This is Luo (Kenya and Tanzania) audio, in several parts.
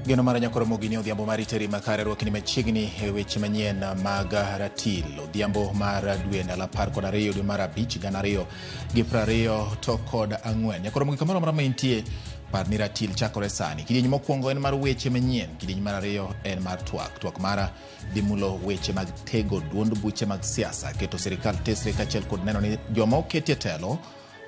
Geno mar Nyakoro Mogini odhiambo mar iteri makare rwakni machiegni e weche manyien mag ratil. Odhiambo mar dwe ndalo 12 dwe mar 5 2024. Nyakoro Mogi kamoro amora ma intie, par ni ratil chakore sani. Kidieny mokwongo en mar weche manyien, kidieny mar ariyo en mar twak. Twak mara dhi mulo weche mag tego duond buche mag siasa, keto sirikal tesre kaachiel kod neno ni joma oketi e telo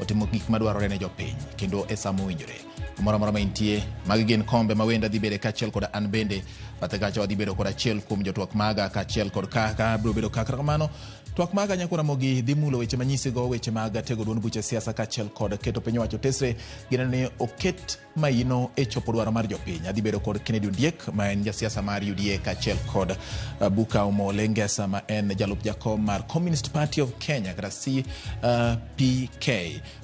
otimo gik madwarore ne jopiny kendo e sa mowinjore. Kamoro amora ma intie, magi gin kombe ma wenda dhi bede kaachiel kod an bende. Bathe kacha wadhi bedo kod achiel kuom jotwak maga kaachiel kod kaka biro bedo kaka kamano. Twak maga Nyakoro Ramogi dhi mulo weche manyisigo, weche mag tego duond buche siasa kaachiel kod keto piny owacho tesre gi neno ni oket maino e chopo dwaro mar jopiny. Adhi bedo kod Kennedy Ondiek ma en jasiasa mar UDA kaachiel kod Buka Omole Ngesa ma en jalup jakom mar Communist Party of Kenya kata CPK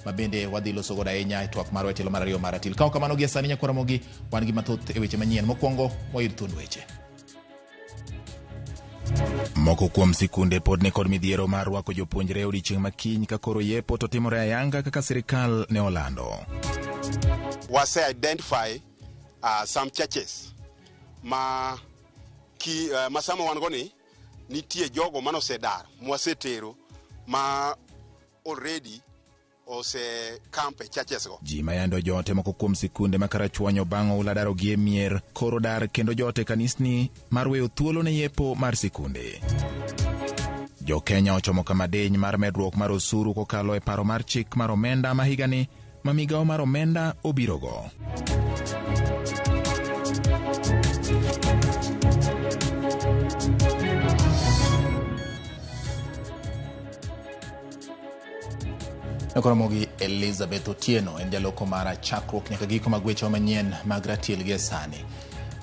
ma bende wadhi loso godo ahinya e twak marwa e tielo mar ariyo mar ratil. Ka ok kamano gie sani Nyakoro Ramogi wan gi mathoth e weche manyien. Mokwongo wayud thuond weche. Moko kuom sikunde pod ni kod midhiero mar rwako jopuonjre e odiechieng' ma kiny ka koro yepo to timore ayanga kaka sirikal ne olando. Wase identify some churches ma ki, ma sama wan go ni nitie jogo manosedar mwasetero ma already ose camp e churches go. Ji ma yande ojot e moko kuom sikunde ma Karachuonyo bang' oula darogi e mier koro dar kendo jot e kanisni mar weyo thuolo ne yepo mar sikunde. Jo Kenya ochomo kama diny mar medruok mar osuru kokalo e paro mar chik mar omenda ma higani ma migawo mar omenda obirogo. Nakoromogi Elizabeth Otieno en jaloko mara chakruok nyaka giko mag weche manyien mag ratil gi sani.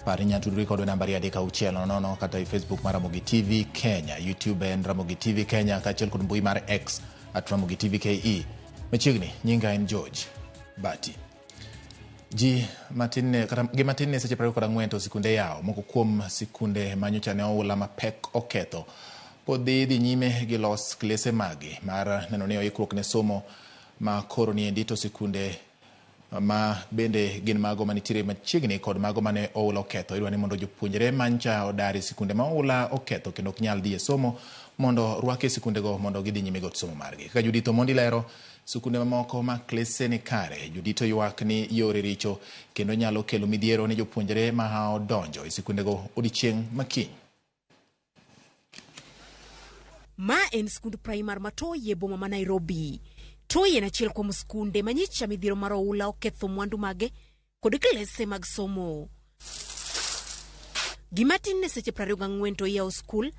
Par ni inyalo tudri kodwa e nambari 3 6 0 kata e Facebook mar Ramogi TV Kenya, YouTube en Ramogi TV Kenya kaachiel kod mbui mar X at Ramogi TV KE. Machiegni, nyinga en George Bati. Ji matin ne kata gi matin ne seche 24 to sikunde yawo. Moko kuom sikunde manyocha ne oula mapek oketho pod dhi nyime gi los klese magi mar neno ni oikruok ne somo ma koro niendi to sikunde ma bende gin mago manitiere machiegni kod mago mane oula oketho. Idwa ni mondo jopuonjre mancha odar e sikunde ma oula oketho kendo ok nyal dhi e somo mondo rwaki e sikundego mondo gidhi nyime gi somo margi. Kaka Judith Omondi lero, sikunde mamoko ma klese ni kare, jodito ywak ni yore richo kendo nyalo kelo midhiero ne jopuonjre ma hao donjo e sikundego odiechieng' ma kiny. Ma en skund primar ma Toi e boma ma Nairobi. Toi en achiel kuom skunde ma nyicha midhiero mar oula oketho mwandu mage kod klese mag somo. Gima tin ne seche 24 to iyawo skul,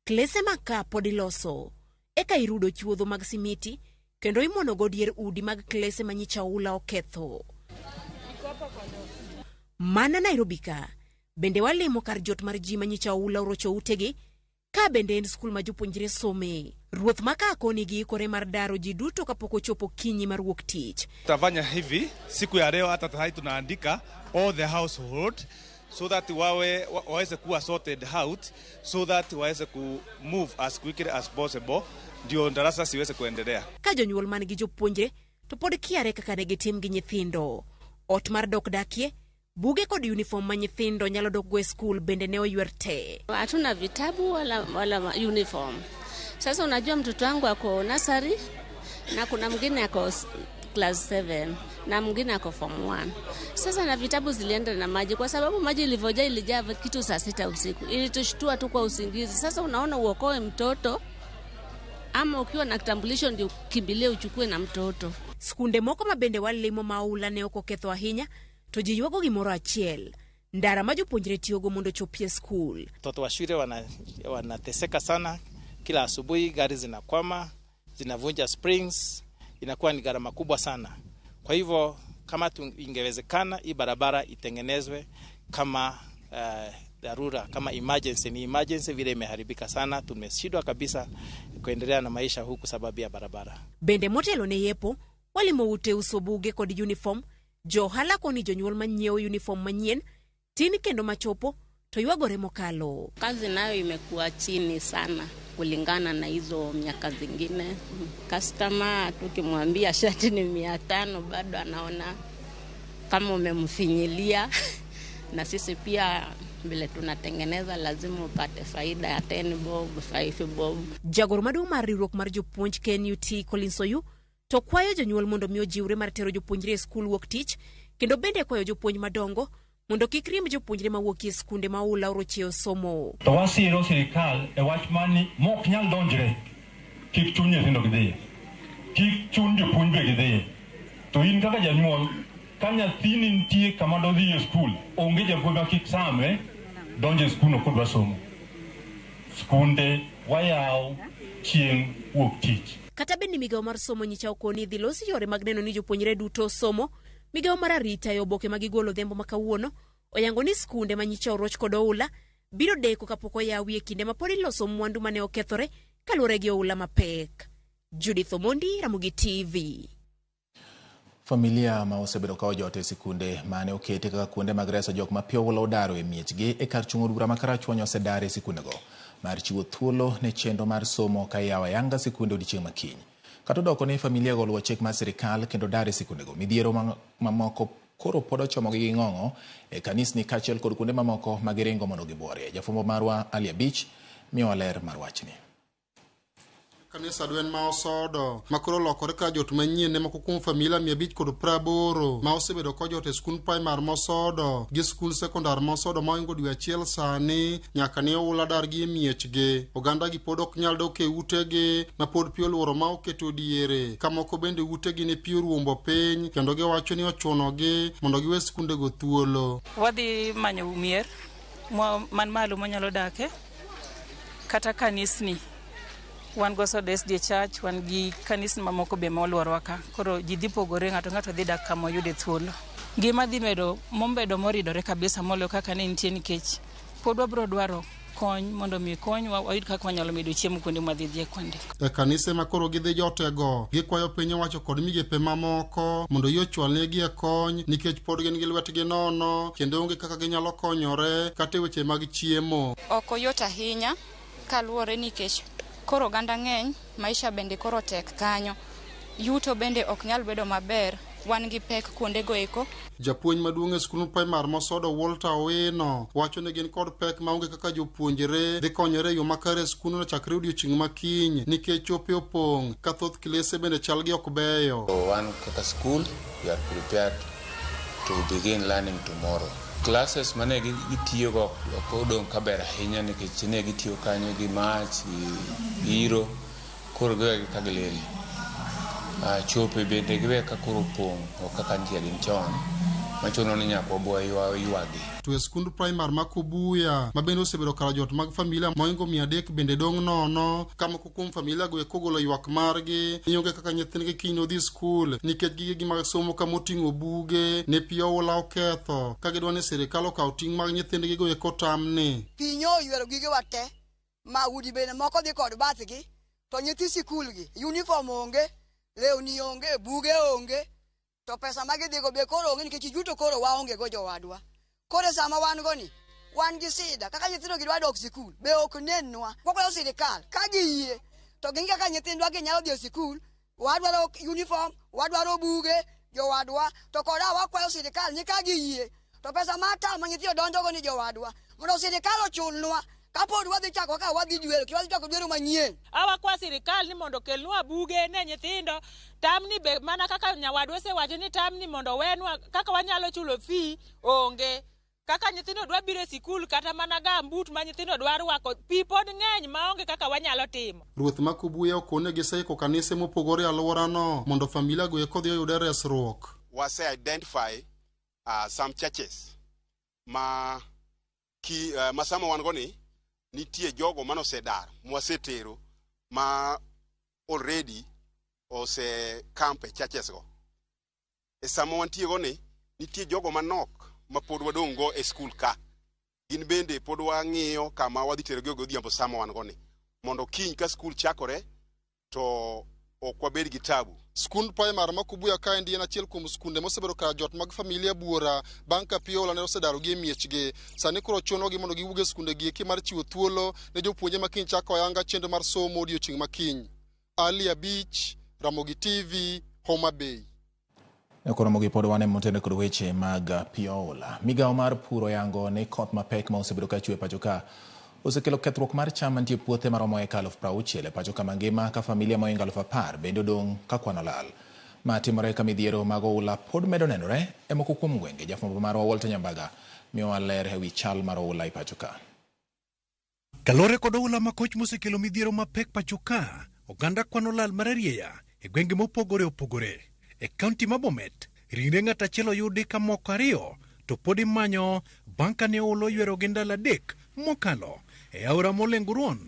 klese mag ka pod iloso. Eka irudo chuodho mag simiti kendo imono go dier udi mag klese ma nyicha oula oketho. Mana Nairobi ka, bende walimo kar jot mar ji ma nyicha oula orocho utegi ka bende en skul ma jopuonjre some. Ruoth ma ka koni giikore mar daro ji duto kapok ochopo kinyi mar wuok tich. Tutafanya hivi siku ya leo, hata tayari tunaandika all the household so that wawe waweze kuwa sorted out so that waweze ku move as quickly as possible, ndio darasa siweze kuendelea. Ka jonyuol man gi jopuonjre to pod kiare kaka ne gitim gi nyithindo. Ot mar dok dakie, buge kod uniform ma nyithindo nyalo dokgo e skul bende ne oywer te. Hatuna vitabu wala uniform. Sasa unajua mtoto wangu ako nursery na kuna mwingine ako class 7 na mwingine ako form 1. Sasa na vitabu zilienda na maji, kwa sababu maji ilivyojaa ilijaa kitu saa 6 usiku, ilitushtua tu kwa usingizi. Sasa unaona uokoe mtoto ama ukiwa na kitambulisho ndio ukimbilie uchukue na mtoto. Skunde moko ma bende walimo ma oula ne ok oketho ahinya to ji ywago gimoro achiel, ndara ma jopuonjre tiyogo mondo ochopie skul. Watoto wa shule wanateseka sana. Kila asubuhi gari zinakwama, zinavunja springs, inakuwa ni gharama kubwa sana. Kwa hivyo kama ingewezekana hii barabara itengenezwe kama dharura, kama emergency, ni emergency vile imeharibika sana, tumeshindwa kabisa kuendelea na maisha huku sababu ya barabara. Bende motelo ne yepo, walimo ute uso buge kod uniform, jo ohala koni jonyuol manyiewo uniform manyien tin kendo machopo to ywagore mokalo. Kazi nayo imekuwa chini sana kulingana na hizo miaka zingine. Customer tukimwambia shati ni 500 bado anaona kama umemfinyilia. Na sisi pia vile tunatengeneza lazima upate faida ya 10 bob, 5 bob. Jagoro maduong' mar riwruok mar jopuonj KNUT Collins Oyu to kwayo jonyuol mondo mi ojiwre mar tero jopuonjre e skul wuok tich kendo bende kwayo jopuonj madongo mondo kik riemb jopuonjre mawuok e skunde ma oula orochieyo somo. To wasiro sirikal e wach mani mok nyal donjre kik chun nyithindo gidhiye, kik chun jopuonj be gidhiye. To in kaka janyuol, ka nyathini nitie kama dodhi e skul, onge japuonj ma kik same donjo e skul no kodwa somo. Skunde wayawo chieng' wuok tich. Kata bed ni migawo mar somo nyicha okoni dhi los yore mag neno ni jopuonjre duto somo, migawo mar arita e oboke ma gigolo odhiambo ma kawuono oyango ni skunde ma nyicha oroch kod oula biro deko kapok oyawi e kinde ma pod iloso mwandu mane okethore kaluwore gi oula mapek. Judith Omondi, Ramogi TV. Familia ma osebedo ka ojot e sikunde mane oketi kaka kuonde mag reso jok ma piyo oula odaro e miechgi e kar chung' od bura ma Karachuonyo osedar e sikundego mar chiwo thuolo ne chenro mar somo ka iyawo ayanga sikunde odiechieng' ma kiny. Kata odoko ni familia go oluwo chik mar sirikal kendo dar e sikundego, midhiero mamoko koro pod ochomogi gi ng'ong'o e kanisni kaachiel kod kuonde mamoko ma giringo mondo gibuorie. Jafwambo marwa Ali Abich miyowa ler mar wachni. Kanisa dwen ma Osodo ma koro olokore ka jot manyien ne moko kuom familia 580 ma osebedo kojot e skund primar Mosodo gi skund sekondar Mosodo ma ohingo dwe achiel sani nyaka ne oula dargi e miechgi. Oganda gi pod ok nyal dok e utegi ma pod pi oluoro ma oketo diere ka moko bende utegi ne pi oruombo piny kendo giwacho ni ochunogi mondo giwe skundego thuolo. Wadhi manyo mier man malo mwanyalo dake kata kanisni. Wan go Sodo SDA Church, wan gi kanisni mamoko be moluorowa ka. Koro ji dhi pogore, ng'ato ng'ato dhi dak kama oyude thuolo. Ngima dhi medo mobedo moridore kabisa moloyo kaka ne nitie nikech pod wabiro dwaro kony mondo mi konywa wayud kaka wanyalo medo chiemo kuonde mwadhi dhiye kuonde. E kanise ma koro gidhi jotego, gikwayo piny owacho kod migepe mamoko mondo yie ochwalnegi e kony nikech pod gin gi lwetgi nono kendo onge kaka ginyalo konyore kata e weche mag chiemo. Ok oyot ahinya kaluwore nikech koro oganda ng'eny, maisha bende koro tek kanyo. Yuto bende ok nyal bedo maber, wan gi pek kuondego eko. Japuonj maduong' e skund primar Mosodo Walter Owino wacho ni gin kod pek maonge kaka jopuonjre dhi konyore e yo makare e skundno chakre odiochieng' ma kiny nikech chope opong' ka thoth klese bende chalgi ok beyo. Wan kaka school, we are prepared to begin learning tomorrow. Classes mane gitiyogo ok odong' kaber ahinya nikech ne gitiyo kanyo gi mach, gi iro, koro giwegi ka gilil. Chope bende giwe ka koro opong' ok kaka nitie gin chon machuno ni nyaka wabo ywagi. To e skund primar ma Kobuya ma bende osebedo kar jot mag familia mohingo 300 bende dong' nono ka moko kuom familia go eko ogolo ywak margi ni onge kaka nyithindgi kiny nodhi skul nikech gigegi mag somo kama oting'o buge ne pi oula oketho ka gidwa ni sirikal okaw ting' mag nyithindgi go eko tamni. Pi nyo oywero gigewa te ma udi bende moko dhi kod bathgi to nyithi sikul gi uniform onge, lewni onge, buge onge to pesa ma gidhigo be koro onge nikech yuto koro waonge go jowadwa. Koro sama wan go ni wan gi sida kaka nyithindo gi dwa dok sikul be ok nenwa. Wakwayo sirikal ka giyie to ging'i kaka nyithindwa gi nyalo dhi e sikul, wadwaro uniform, wadwaro buge jowadwa to koda wakwayo sirikal ni ka giyie to pesa mar tam ma nyithindo donjogo ni jowadwa mondo sirikal ochulnwa kapod wadhi chako ka wadhi dwero kendo wadhi chako dwero manyien. Awakwa sirikal ni mondo okelnwa buge ne nyithindo tamni be mana kaka nyawadwa osewacho ni tamni mondo owenwa kaka wanyalo chulo fee onge. Kaka nyithindo dwa biro e sikul kata mana gambut ma nyithindo dwa rwako pi pod ng'eny maonge kaka wanyalo timo. Ruoth ma Kobuya okone giseiko kanise mopogore e alworano mondo familia go eko odhi oyude resruok. Wase identify some churches ma ki ma sama wan go ni nitie jogo manosedar mwasetero ma already ose camp e churches go. E sama wantie go ni nitie jogo manok ma pod wadong' go e skul ka. Gin bende pod wang'iyo kama wadhi terogi godhiambo sama wan go ni mondo kiny ka skul chakore to ok wabed gi tabu. Skund primar ma Kobuya kaendi en achiel kuom skunde mosebedo kar jot mag familia buora bang' ka pi oula ne osedarogi e miechgi. Sani koro chunogi mondo giwuog e skunde gi eki mar chiwo thuolo ne jopuonje ma kiny chako ayanga chenro mar somo odiochieng' ma kiny. Ali Abich, Ramogi TV, Homa Bay. Koro gi pod wan e motene kod weche mag pi oula. Migawo mar pur oyango ni koth mapek ma osebedo ka chwe e pacho ka osekelo kethruok mar cham mantie e puothe maromo eka 60,000 e pacho ka mangima ka familia mohingo 10,000 bende odong' ka kwan olal. Ma timore ka midhiero mag oula pod medo nenore e moko kuom gwenge. Jafwambo marwa Walter Nyambaga miyowa ler ewi chal mar oula e pacho ka. Kaluwore kod oula makoch mosekelo midhiero mapek pacho ka, oganda kwano lal mararieya e gwenge mopogore opogore. E kaunti ma Bomet, ringre ng'at achiel oyudi ka moko ariyo to pod imanyo bang' kane oula oywerogi ndalo 3 mokalo e aora Molenguruon.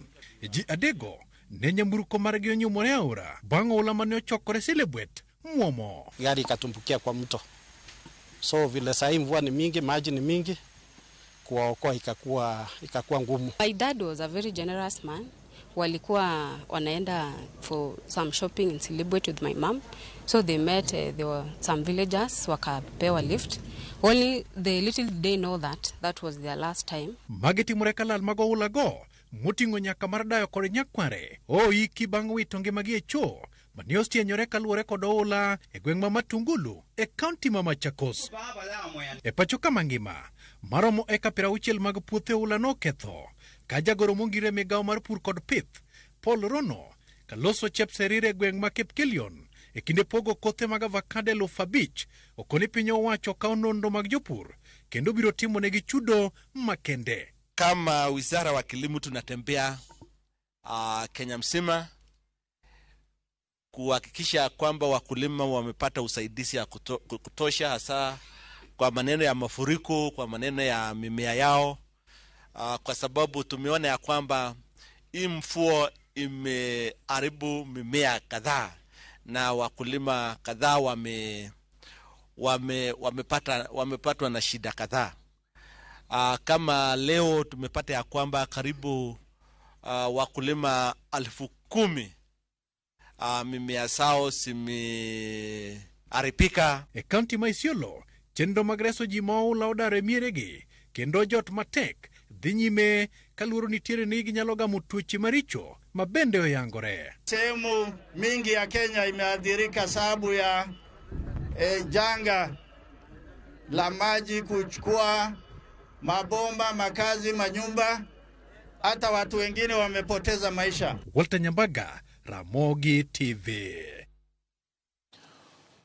Ji adekgo ne nyamburko margi onyumore e aora bang' oula mane ochokore Silibwet muomo. Gari ikatumbukia kwa mto. So vile sahii mvua ni mingi, maji ni mingi, kuwaokoa ikakuwa ngumu. My dad was a very generous man. Walikuwa wanaenda for some shopping in Silibwet with my mom. So they met, there were some villagers wakapewa lift. Only the little they know that that was their last time. Magi timore ka lal mag oula go moting'o nyaka mar dayo kod nyakware oiki bang' wito ngimagi e choo mane osienyore kaluwore kod oula e gweng' ma Matungulu e kaunti ma Machakos. E pacho ka mangima maromo eka 60 mag puothe oula noketho ka jagoro mongire migawo mar pur kod pith Paul Rono kaloso Chepserir e gweng' ma Kipkelion e kinde pogo kothe mag avocado 5,000 okoni piny owacho kawo nonro mag jopur kendo biro timonegi chudo makende. Kama wizara wa kilimo tunatembea Kenya mzima kuhakikisha kwamba wakulima wamepata usaidizi ya kutosha, hasa kwa maneno ya mafuriko, kwa maneno ya mimea yao, kwa sababu tumeona ya kwamba hii mvua imeharibu mimea kadhaa na wakulima kadhaa wamepatwa na shida kadhaa. Kama leo tumepata ya kwamba karibu wakulima 10,000 mimea zao zimeharibika. E kaunti ma Isiolo, chenro mag reso ji ma oula odar e mieregi kendo jot matek dhi nyime ka luoro nitiere ni ginyalo gamo tuoche maricho ma bende oyangore. Sehemu mingi ya Kenya imeathirika sababu ya janga la maji kuchukua mabomba, makazi, manyumba, hata watu wengine wamepoteza maisha. Walter Nyambaga, Ramogi TV.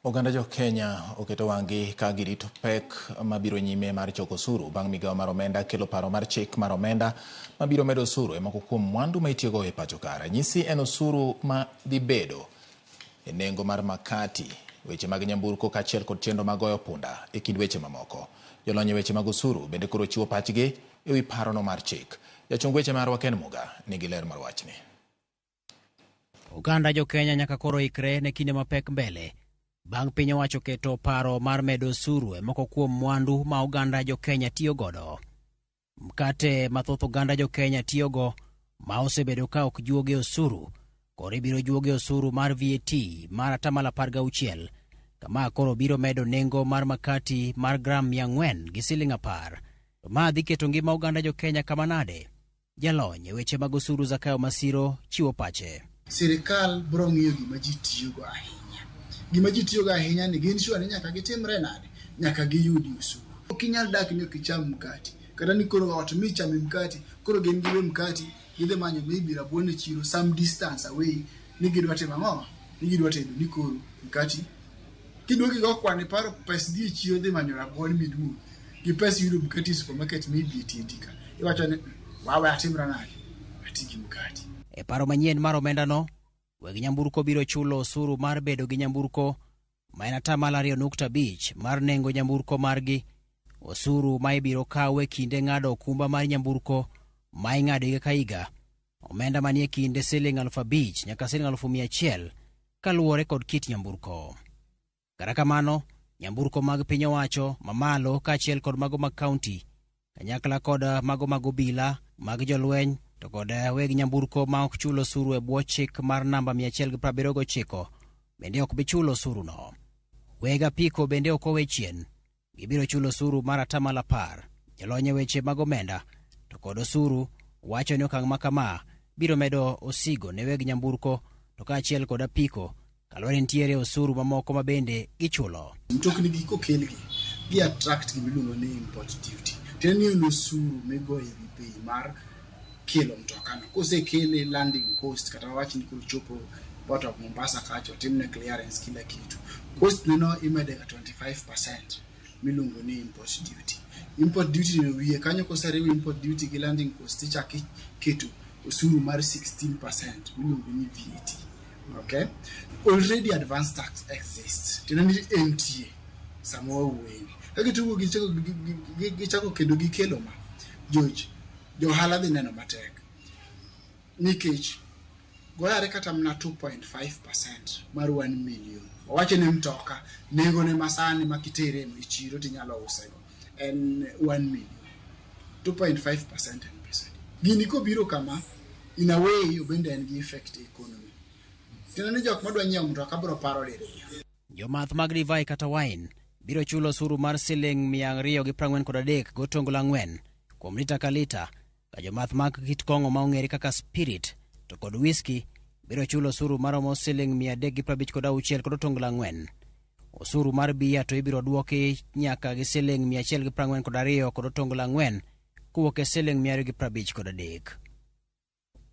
Oganda jo Kenya oketo wang'gi ka girito pek mabiro nyime mar choko osuru bang' migawo mar omenda kelo paro mar chik mar omenda mabiro medo osuru e moko kuom mwandu ma itiyogo e pacho ka. Ranyisi en osuru ma dhi bedo e nengo mar makati, weche mag nyamburko kaachiel kod chenro mag goyo punda e kind weche mamoko. Jolony e weche mag osuru bende koro chiwo pachgi e wi parono mar chik. Jachung weche marwa Ken Muga nigi ler mar wachni. Oganda jo Kenya nyaka koro ikre ne kinde mapek mbele bang' piny owacho keto paro mar medo osuru e moko kuom mwandu ma oganda jo Kenya tiyo godo. Mkate mathoth oganda jo Kenya tiyogo ma osebedo ka ok juoge osuru koro ibiro juoge osuru mar VAT mar 16%, kama koro biro medo nengo mar makati mar gram 400 gi siling 10. To ma dhi keto ngima oganda jo Kenya kama nade? Jalony e weche mag osuru Zakayo Masiro chiwo pache. Sirikal biro ng'iyo gima ji tiyogo ahinya. Gima ji tiyogo ahinya ni gin sure ni nyaka gitimre nade, nyaka giyudi osuru. Ok inyal dak ni ok icham mkati, kata ni koro ot michame mkati, koro gin giwe mkati, gidhi manyo maybe rabuon e chiro some distance away, ni gidwa timo ang'o? Ni gidwa tedo ni koro mkati. Kiduogo igo kwan iparo pes dhi e chiro dhi manyo rabuon miduogo, gi pes yudo mkati e supermarket maybe e tiendi ka. Iwacho ni wawe atimra nade? Ati gi mkati. E paro manyien mar omendano, weg nyamburko biro chulo osuru mar bedo gi nyamburko ma en 2.5% mar nengo nyamburko margi, osuru ma ibiro kaw e kinde ng'ado okumba mar nyamburko ma ing'ado higa ka higa, omenda manie kinde siling 5,000 nyaka siling 100,000 kaluwore kod kit nyamburko. Kata kamano, nyamburko mag piny owacho mamalo kaachiel kod mago mag kaunti, kanyakla kod mago mag obila, mag jolweny to kod weg nyamburko ma ok chul osuru e bwo chik mar namba 179 bende ok bi chulo osuruno. Weg apiko bende ok owe chien, gibiro chulo osuru mar 10%. Jolony e weche mag omenda to kod osuru wacho ni okang' ma kama biro medo osigo ne weg nyamburko to kaachiel kod apiko Kaluwore nitiere osuru mamoko ma bende gichulo. Mtokni gi kokelgi, gi attract gima iluongo ni import duty. Tiende ni en osuru migoyo ewi bei mar kelo mtokano. Kosekele landing cost kata wawach ni koro chopo Port of Mombasa kacha otimne clearance kila kitu. Cost neno imede ga 25% miluongo ni import duty. Import duty ni wiye kanyo koseriw import duty gi landing cost ichako iketo osuru mar 16% miluongo ni VAT. Okay? Already advance tax exists. Tiende ni entie sama wawuoyeni. Ka gitugo gichako kendo gikelo ma, George, johala dhi neno matek. Nikech goyare kata mana 2.5% mar 1 million. Wawacho ni mtoka nengone masani ma kitere e chiro tinyalo usego en 1 million. 2.5% en pesa. Gini kobiro kama, in a way obende en gi effect e economy. Tiende ni jok madwa nyiewo mtoka biro paro diriyo. Jomath mag divai kata wine biro chulo osuru mar siling 243.4 kuom lita ka lita, ka jomath mag kit kong'o ma ong'ere kaka spirit to kod whisky biro chulo osuru maromo siling 356.4. Osuru mar bia to ibiro duoki nyaka gi siling 142.4 kowuok e siling 253.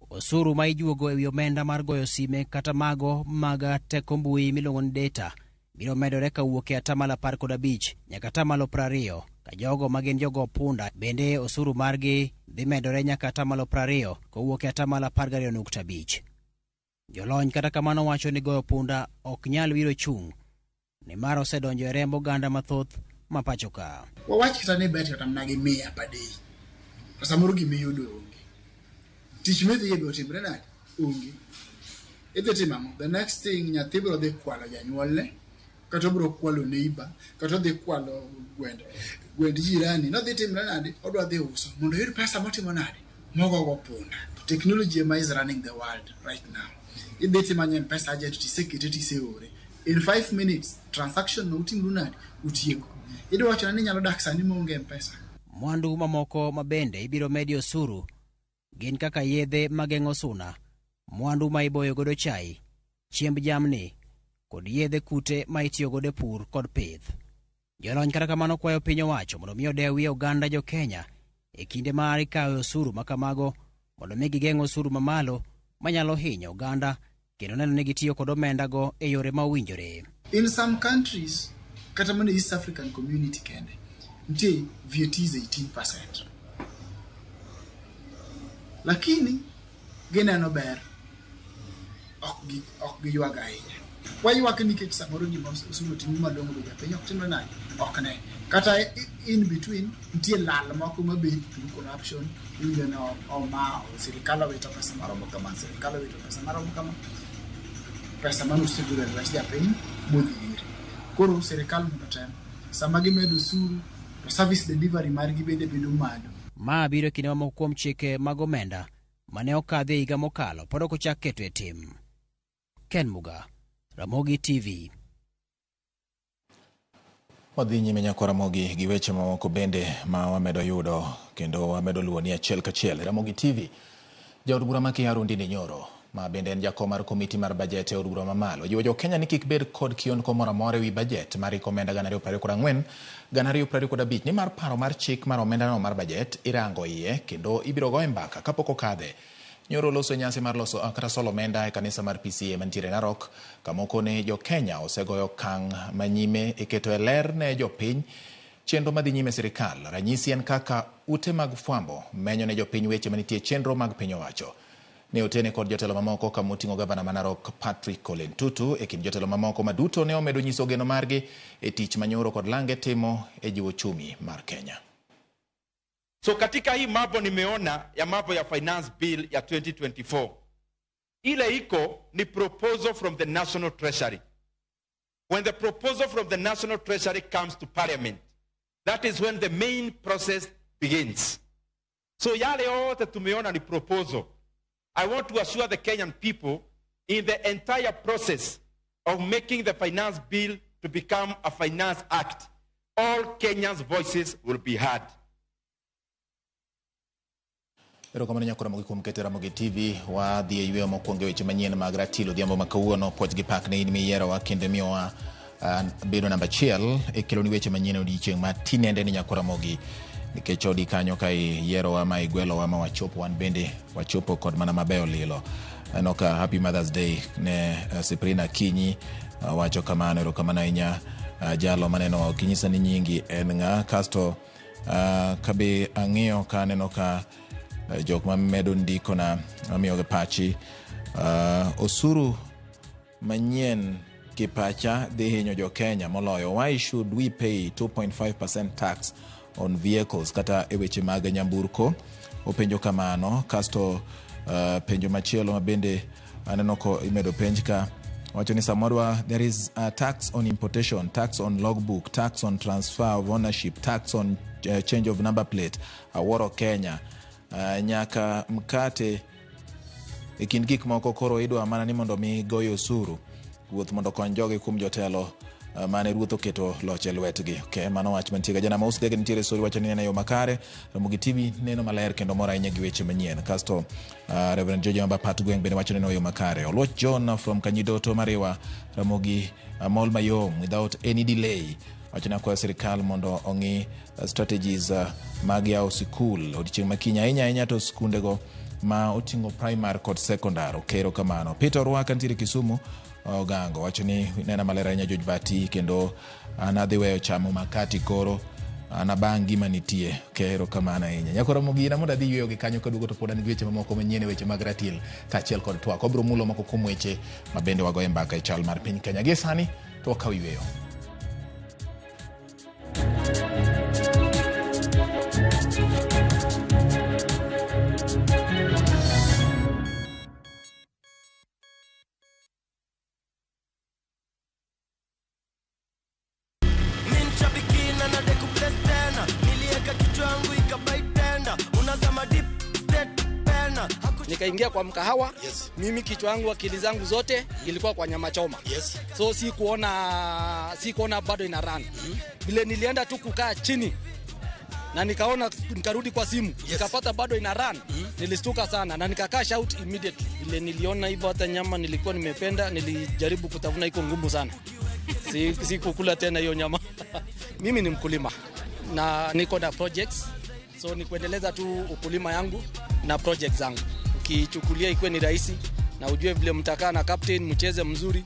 Osuru ma ijuogo ewi omenda mar goyo sime kata mago mag teko mbui miluongo ni data biro medore kawuok e 15% nyaka 20%, ka jogo ma gin jogo punda bende osuru margi dhi medore nyaka 20% kowuok e 12.5. Jolony kata kamano wacho ni goyo punda ok nyal wiro chung' nimar osedonjo e remb oganda mathoth ma pacho ka. Wawach kata ni bet kata mana gi 100 per day. To samoro gimiyudo onge. Tich midhiye be otimre nade? Onge. Idhi timo ang'o? The next thing nyathi biro dhi kwalo janyuolne, kata obiro kwalo neighbor, kata odhi kwalo gwend jirani. Nodhi timre nade? Odwa dhi uso mondo oyud pesa motimo nade? Mogogo punda. Technology ema is running the world right now. Idhi timanyo M-Pesa agent tisekete tiseore. In 5 minutes transaction no utimru nade? Utieko. Idwa wacho ni inyalo dak sani maonge M-Pesa. Mwandu mamoko ma bende ibiro medi osuru gin kaka yedhe mageng'o suna, mwandu ma iboyo godo chai, chiemb jamni, kod yedhe kute ma itiyo godo e pur kod pith. Jolony kata kamano kwayo piny owacho mondo mi odewie oganda jo Kenya e kinde ma ikawe osuru ma kamago mondo mi gigeng' osuru mamalo manyalo hinyo oganda kendo neno ni gitiyo kod omenda go e yore ma owinjore. In some countries, kata mana East African community kende, nitie VAT is 18%. Lakini gineno ber, ok giywag ahinya. Waywak nikech samoro gima osuru oting'o malong'o be japiny ok timre nade? Ok ne. Kata in between, nitie lal moko mabet through corruption, iwinjo ni oma, sirikal owito pesa maromo kama, sirikal owito pesa maromo kama. Pesa mane osegolo e lwet japiny modhi ire. Koro sirikal mondo otem, sama gimedo osuru, to service delivery margi bende bedo malo. Ma biro e kinde ma moko kuom chike mag omenda mane okadhi e higa mokalo pod ok ochak keto e tim. Ken Muga, Ramogi TV. Wadhi nyime nyakwa Ramogi gi weche mamoko bende ma wamedo yudo kendo wamedo luwo ni achiel kachiel. Ramogi TV, jaod bura ma Kiharu Ndindi Nyoro ma bende en jakom mar komiti mar bajet e od bura mamalo jiwo jo Kenya ni kik bed kod kiondko moro amora ewi bajet mar hik omenda 2024 2025 nimar paro mar chik mar omendano mar bajet irango iye kendo ibiro goye mbaka kapok okadhe. Nyoro loso nyasi mar loso kata solo omenda e kanisa mar PCEA mantiere Narok kamoko ne jo Kenya osegoyo okang' manyime e keto e ler ne jopiny chenro madhi nyime sirikal. Ranyisi en kaka ute mag fwambo menyo ne jopiny weche manitie chenro mag piny owacho. Ne otene kod jotelo mamoko kamoting'o gavana ma Narok Patrick Ole Ntutu e kind jotelo mamoko maduto ne omedo nyiso geno margi e tich ma Nyoro kod Lange timo e jiwo uchumi mar Kenya. So katika hii mambo nimeona ya mambo ya finance bill ya 2024, ile iko ni proposal from the National Treasury. When the proposal from the National Treasury comes to Parliament, that is when the main process begins. So yale yote tumeona ni proposal. I want to assure the Kenyan people in the entire process of making the finance bill to become a finance act, all Kenyans' voices will be heard. Erokamano nyakora Ramogi kuom keto Ramogi TV. Wadhi e yweyo mokwongo e weche manyien mag ratil odhiambo ma kawuono. Puoch gi pak ne in miyierowa kendo miyowa bedo namba achiel e keloni weche manyien e odiechieng' ma tinende ni nyakora Ramogi, nikech odi kanyo ka iyierowa ma igwelowa ma wachopo, wan bende wachopo kod mana mabeyo lilo. Aneno ka happy Mother's Day ne Cyprina Kinyi wacho kamano. Erokamano ahinya jalo maneno ok inyisa ni nyingi en ng'a. Kasto kabe ang'iyo ka aneno ka jok mamedo ndikona mamiyogi pachi osuru manyien kipacha dhi hinyo jo Kenya moloyo. Why should we pay 2.5% tax on vehicles kata e weche mag nyamburko? Openjo kamano. Kasto penjo machielo mabende aneno ko imedo penj ka wacho ni samoro there is a tax on importation, tax on logbook, tax on transfer of ownership, tax on change of number plate. Awuoro Kenya. Nyaka mkate e kind gik moko koro idwa mana ni mondo mi goyo osuru. Ruoth mondo okony jogi kuom jotelo mane ruoth oketo loch e lwetgi. Okay, mano wach mantie ga jana maus dege nitiere sori wacho ni neno yo makare. Ramogi TV neno maler kendo mor ahinya gi weche manyien. Kasto Reverend George Mamba Pat Gweng bende wacho neno yo makare. Oluoch John from Kanyidoto Mariwa Ramogi mol mayom without any delay. Wacho ni akwayo sirikal mondo ong'i strategies mag yawo sikul odiochieng' makiny ahinya ahinya to skundego ma oting'o primary kod secondary. Okero kamano. Peter Orwaka nitiere Kisumu Ogango wacho ni nena maler ahinya George Bati kendo an adhi weyo chamo makati koro an abang' gima nitie. Okero kamano ahinya. Nyakora Ramogi na mondo adhi yweyo gi kanyo kaduogo to pod an gi weche mamoko manyien e weche mag ratil kaachiel kod twak. Wabiro mulo moko kuom weche ma bende wagoye mbaka e chal mar piny Kenya. Gie sani to wakaw yweyo. Nikaingia kwa mkahawa. Yes. Mimi kichwa yangu akili zangu zote ilikuwa kwa nyama choma. Yes. So sikuona bado ina run. Vile nilienda tu kukaa chini na nikaona, nikarudi kwa simu. Yes. Nikapata bado ina run. Nilistuka sana na nika cash out immediately. Vile niliona hivyo hata nyama nilikuwa nimependa, nilijaribu kutafuna, iko ngumu sana. Sikukula tena hiyo nyama. Mimi ni mkulima na niko na projects. So ni kuendeleza tu ukulima yangu na projects zangu. Ukichukulia ikuwe ni rahisi na ujue vile mtakaa na captain mcheze mzuri,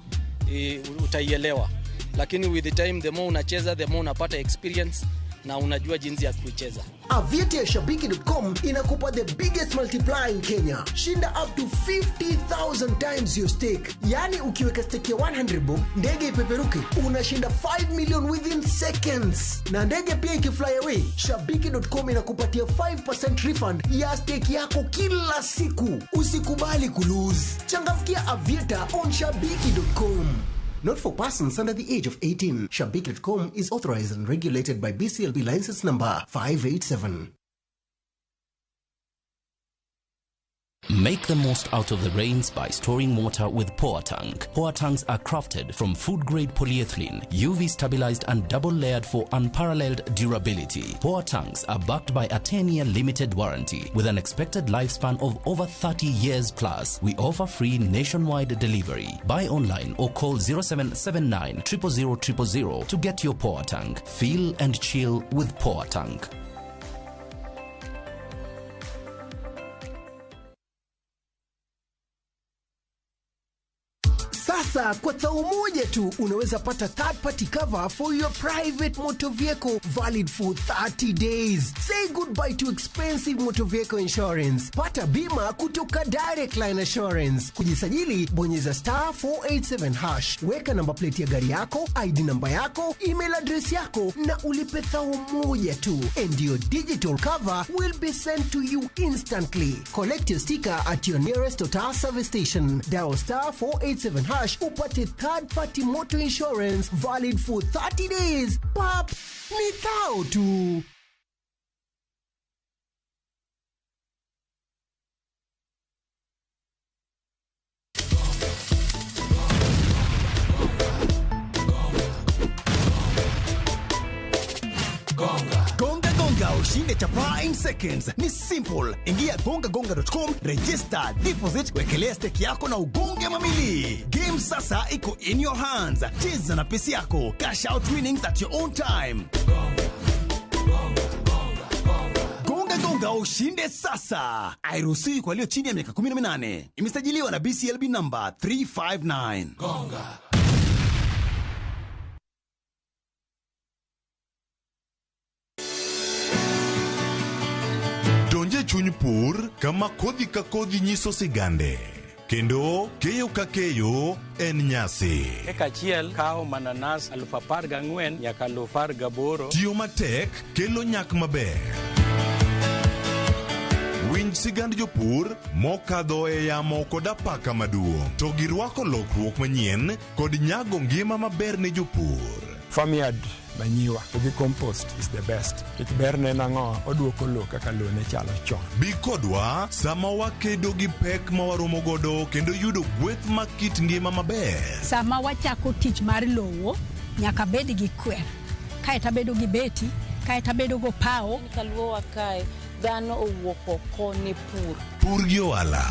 utaielewa. Lakini with the time, the more unacheza, the more unapata experience na unajua jinsi ya kuicheza. Aviator ya Shabiki.com inakupa the biggest multiplier in Kenya. Shinda up to 50,000 times your stake. Yani ukiweka stake ya 100 bob, ndege ipeperuke, unashinda 5 million within seconds. Na ndege pia ikifly away, Shabiki.com inakupatia 5% refund ya stake yako kila siku. Usikubali kulose. Changamkia Aviator on Shabiki.com. Not for persons under the age of 18. Shabiki.com is authorized and regulated by BCLB license number 587. Make the most out of the rains by storing water with Poa Tank. Poa Tanks are crafted from food-grade polyethylene, UV stabilized and double-layered for unparalleled durability. Poa Tanks are backed by a 10-year limited warranty with an expected lifespan of over 30 years plus. We offer free nationwide delivery. Buy online or call 0779 000 000 to get your Poa Tank. Feel and chill with Poa Tank. Sasa kwa thao moja tu unaweza pata third party cover for your private motor vehicle valid for 30 days. Say goodbye to expensive motor vehicle insurance. Pata bima kutoka Direct Line Assurance. Kujisajili, bonyeza star 487 hash. Weka namba plate ya gari yako, ID namba yako, email address yako na ulipe thao moja tu. And your digital cover will be sent to you instantly. Collect your sticker at your nearest Total service station. Dial star 487 hash upate third party motor insurance valid for 30 days. Pap, ni thao tu. Gonga Gonga Ushinde chapaa in seconds. Ni simple. Ingia gongagonga.com, register, deposit, wekelea stake yako na ugonge mamili. Game sasa iko in your hands. Cheza na pesi yako. Cash out winnings at your own time. Gonga gonga ushinde sasa. Hairuhusiwi kwa walio chini ya miaka 18. Imesajiliwa na BCLB number 359. Gonga. Donje chuny pur kama kodhi ka kodhi nyiso sigande. Kendo keyo ka keyo en nyasi. Eka achiel kawo mananas 14,000 nyaka 18,000. Tiyo matek kelo nyak maber. Winj sigand jopur mokadho e yamo kod apaka maduong', to girwako lokruok manyien kod nyago ngima maber ne jopur. Farmyard manyiwa gi compost is the best. Nikech berne en ang'o? Oduoko lowo kaka lowo ne chalo chon. Bi kodwa sama wakedo gi pek ma waromo godo kendo yudo gweth mag kit ngima maber. Sama wachako tich mar lowo, nyaka bed gi kwer, kaeto abedo gi beti, kaeto abedo go pawo. Kaluowa kae, dhano owuok oko ne pur. Pur gi ohala.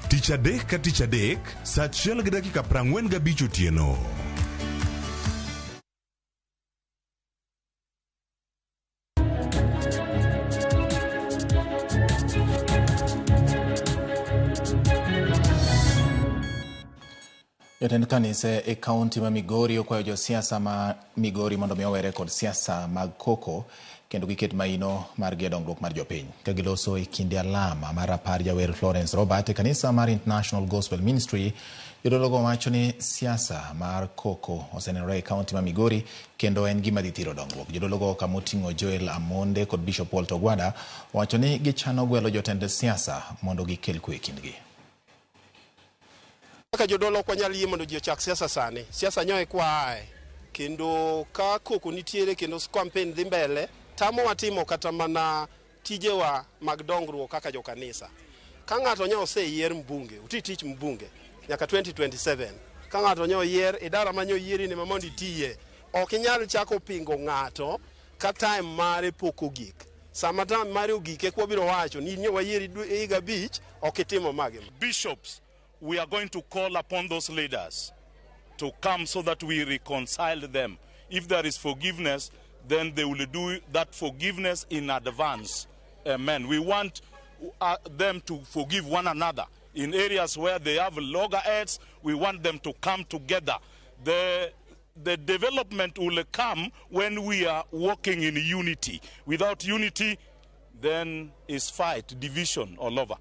Tich adek ka tich adek, saa 1:45 otieno. Jatend kanise e kaunti ma Migori okwayo josiasa ma Migori mondo mi owere kod siasa mag koko kendo giket maino margi e dongruok mar jopiny. Ka giloso e kinde alama mar rapar jawer Florence Robert e kanisa mar International Gospel Ministry, jodologo wacho ni siasa mar koko osenenore e kaunti ma Migori kendo en gima dhi thiro dongruok. Jodologo kamoting'o Joel Amonde kod Bishop Walter Ogwada wacho ni gichano gwelo jotend siasa mondo gikel kwe e kindgi. Kaka jodolo ok wanyal yie mondo ji ochak siasa sani. Siasa nyoe kwa ae. Kendo ka koko nitiere kendo campaign dhi mbele, tamowa timo kata mana tijewa mag dongruok kaka jokanisa. Ka ng'ato nyo oseyier mbunge, uti tich mbunge nyaka 2027. Ka ng'ato nyo oyier, idara ma nyo oyieri ni ma mondo itiye. Ok inyal chako pingo ng'ato ka time mare pok ogik. Sama time mare ogik eka wabiro wacho ni nyo wayieri higa 5, ok itimo magi. Bishops, we are going to call upon those leaders to come so that we reconcile them. If there is forgiveness, then they will do that forgiveness in advance. Amen. We want them to forgive one another. In areas where they have loggerheads, we want them to come together. The development will come when we are working in unity. Without unity, then is fight, division all over.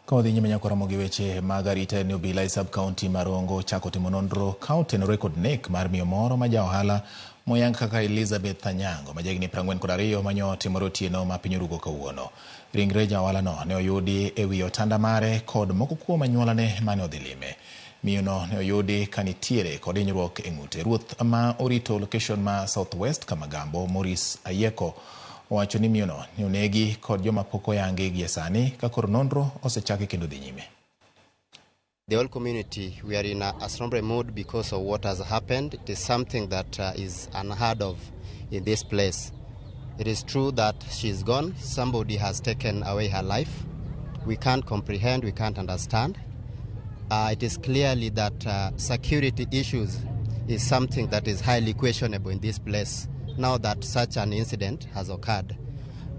Kodhi nyime nyaka romo gi weche mag arita ne obila e sub-county ma Rongo chako timo nonro ka otenore kod nek mar miyo moro ma ja ohala moyang kaka Elizabeth Anyango ma jahigni 42 manyo otimore otieno ma piny orugo kawuono. Ringre ja ohalano ne oyudi e wi otanda mare kod moko kuom anyuolane mane odhi lime. Miyono ne oyudi ka nitiere kod hinyruok e ng'ute. Ruoth ma orito location ma South West Kamagambo Maurice Ayieko owacho ni miyono ne onegi kod joma pok oyangi gie sani ka koro nonro osechaki kendo dhi nyime. The whole community, we are in a somber mood because of what has happened. It is something that is unheard of in this place. It is true that she is gone. Somebody has taken away her life. We can't comprehend, we can't understand. It is clearly that security issues is something that is highly questionable in this place now that such an incident has occurred.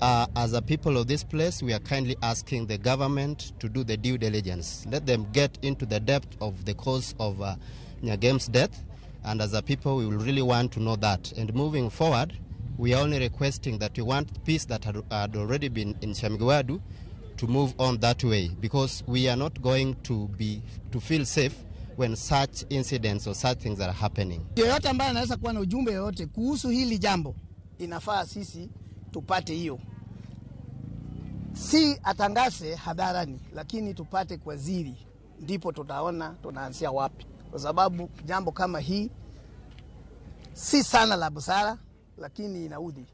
As a people of this place, we are kindly asking the government to do the due diligence. Let them get into the depth of the cause of Nyagem's death. And as a people, we will really want to know that. And moving forward, we are only requesting that we want peace that had already been in Shamigwadu to move on that way, because we are not going to feel safe when such incidents or such things are happening. Yoyote ambaye anaweza kuwa na ujumbe yoyote kuhusu hili jambo, inafaa sisi tupate hiyo. Si atangase hadharani, lakini tupate kwa siri, ndipo tutaona tunaanzia wapi. Kwa sababu jambo kama hii si sana la busara, lakini inaudhi.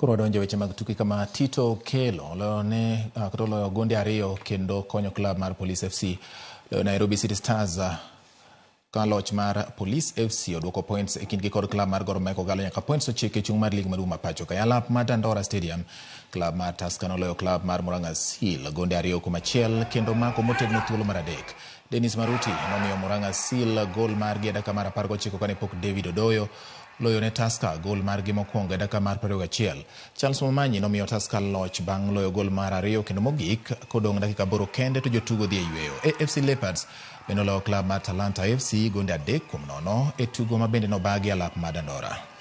Koro wadonjo e weche mag tuke kama Tito Kelo loyone kata oloyo gonde ariyo kendo konyo klab mar Police FC loyo Nairobi City Stars ka loch mar Police FC oduoko points e kindgi kod klab mar Gor Mahia Kogalo nyaka points 9 e chung' mar lig maduong' ma pacho ka. E alap mar Dandora Stadium, klab mar Tusker noloyo klab mar Murang'a Seal gonde 2-1 kendo mako motegno thuolo mar 3. Dennis Maruti nomiyo Murang'a Seal gol margi e dakika mar 19 kane pok David Odoyo loyo ne Tusker gol margi mokwongo e dakika mar 21. Charles Momanyi nomiyo Tusker loch bang' loyo gol mar 2 kendo mogik kodong' dakika 8 kende to jotugo dhi e yweyo. AFC Leopards bende oloyo klab mar Talanta FC gonde 3-0 e tugo ma bende nobagi alap mar Dandora.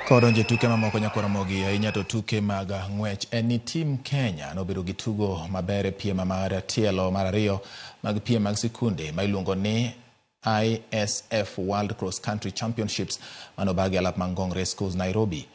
Kodonje tuke mamoko nyakwar Ramogi ahinya to tuke mag ng'wech en ni team Kenya nobedo gi tugo maber e piem mar tielo mar 2 mag piem mag sikunde ma iluongo ni ISF World Cross Country Championships manobagi alap mar Ngong Race Course Nairobi.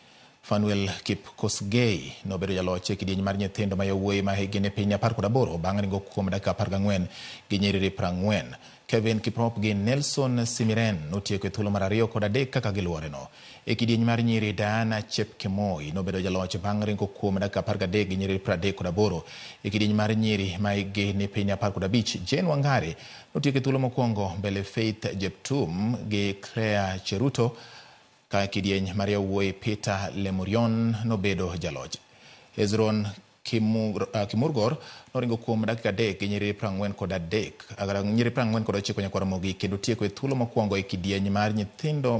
Fanuel Kipkosgei nobedo jaloch e kidieny mar nyithindo ma yawuoyi ma hikgi ni piny 18 bang' ringo kuom dakika 14 gi nyiriri 40. Kevin Kiprop gi Nelson Simiren notieko e thuolo mar 2 kod 3 kaka giluoreno. E kidieny mar nyiri Diana Chepkemoi nobedo jaloch bang' ringo kuom dakika 13 gi nyiriri 38. E kidieny mar nyiri ma hikgi ni piny 15 Jane Wangari notieko e thuolo mokwongo mbele Faith Jeptum gi Claire Cheruto. Ka kidieny mar yawuoyi Peter Lemurion nobedo jaloch. Hezron Kimurgor noringo kuom dakika 3 gi nyiriri 43 nyiriri 49 nyakwar Ramogi kendo tieko e thuolo mokwongo e kidieny mar nyithindo.